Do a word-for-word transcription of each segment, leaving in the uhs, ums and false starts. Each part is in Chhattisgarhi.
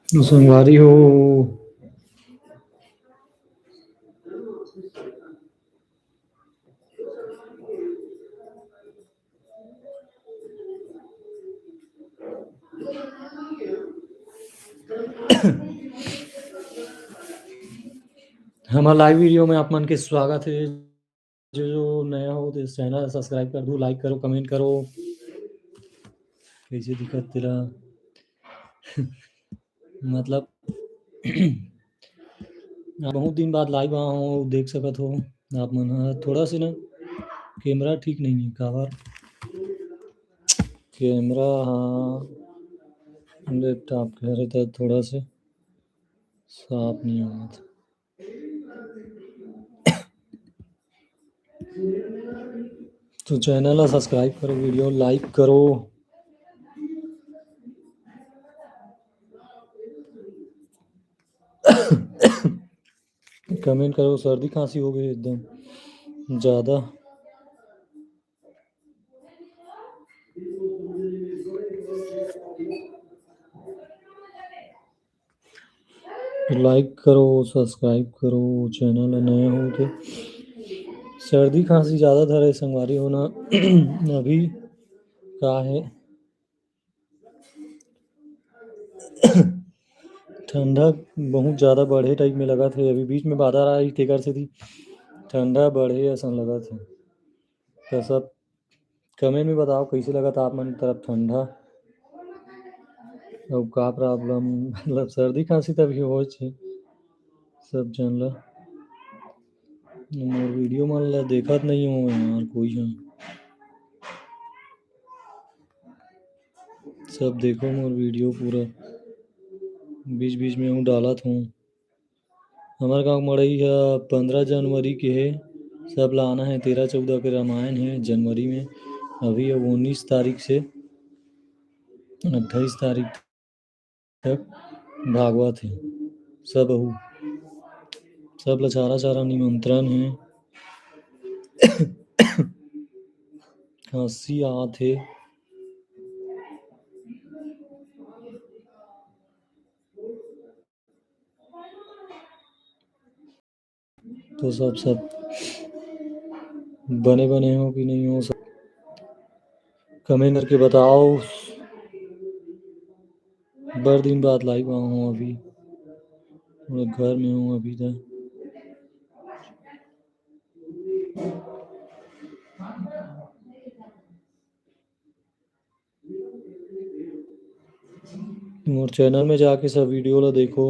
संगवारी हो, हमर live video में आप मन के स्वागत हे। जो, जो नया हो तो इस channel subscribe कर दो, like करो, comment करो, कैसे दिखत तेला। मतलब, बहुत दिन बाद live आया हूँ, देख सकत हो आप मन ह। थोड़ा से ना camera ठीक नहीं है, काबर camera, हाँ, laptop के हरे त थोड़ा से साफ नहीं आवत। तो channel ला subscribe करो, video like करो, comment करो। सर्दी खांसी हो गई एकदम ज्यादा। Like करो, subscribe करो, channel नया हो तो। सर्दी खांसी ज्यादा धरे संगवारी हो ना। अभी का है, ठंडा बहुत ज्यादा बढ़े type में लगत हे। अभी बीच में बादर आए, तेकर सेती ठंडा बढ़े असन लगत हे। तो सब comment में बताओ, कैसे लगत आप मन तरफ ठंडा, अउ का problem, मतलब सर्दी खांसी तभी हो छे सब जन ला। मोर video मन ला देखत नहीं हो यार कोई ह। सब देखो मोर video पूरा, बीच बीच में हूँ डालत हूँ। हमर गांव मड़ई ह पंद्रह जनवरी के हे, सब ला आना है। तेरह चौदह के रामायण है जनवरी में, अभी अब उन्नीस तारीख से अट्ठाईस तारीख तक भागवत है। सब अहू, सब ला चारा चारा निमंत्रण है। खांसी आत हे। तो सब, सब बने बने हो कि नहीं हो, सब comment करके बताओ। बड़ दिन बाद live आया हूँ अभी, मैं घर में हूँ अभी तक। मोर channel में जाके सब video ला देखो,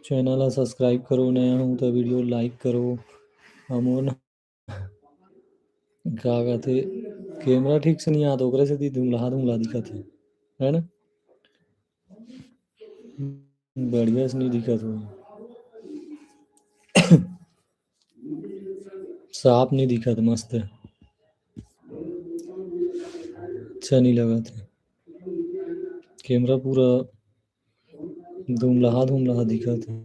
channel ला subscribe करो, नया हूँ तो video like करो। हमन का कहते, camera ठीक से नहीं आत, ओकरे सेती धुंधला धुंधला दिखत है, है ना? बढ़िया से नहीं दिखत हो, साफ नहीं दिखत, मस्त है, अच्छा नहीं लगत है। Camera पूरा धुंधला धुंधला दिखत है।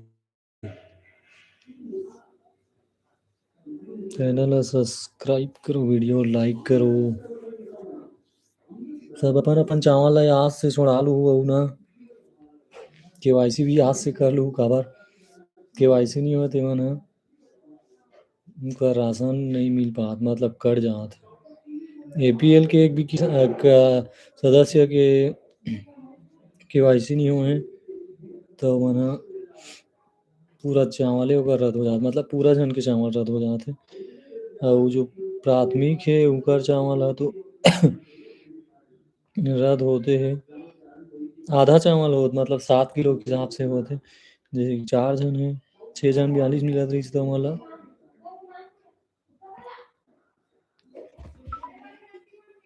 Channel ला subscribe करो, video like करो। सब अपन अपन चावल ला आज से छोड़ा लू, अउ ना KYC भी आज से कर लू, काबर KYC नहीं होय तेमन ह उनका राशन नहीं मिल पात, मतलब कट जात। APL के एक भी किस-, अ, क-, सदस्य के KYC नहीं होय हे, तो मन ह पूरा चावल ही ओकर रद्द हो जात, मतलब पूरा झन के चावल रद्द हो जात हे। अउ जो प्राथमिक हे, उकर चावल ह तो रद्द होते हे, आधा चावल होत, मतलब सात किलो के हिसाब से होते। जैसे कि चार झन हे, छः झन बयालीस मिलत रहिस, तो ओमन ला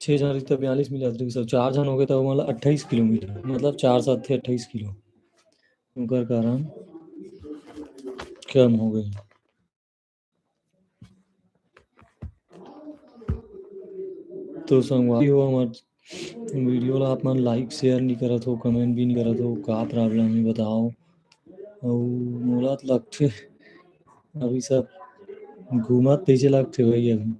छः झन रहिस, तो बयालीस मिलत रहिस, तो चार झन हो गए, तो ओमन ला अट्ठाईस किलो मिला, मतलब चार सात थे अट्ठाईस किलो। ओकर कारण कम हो गई। तो संगवारी हो, हमर video ला आप मन like share नहीं करत हो, comment भी नहीं करत हो, का problem है बताओ। अउ मोला तो लगथे अभी सब घूमत तइसे लगथे भाई अभी।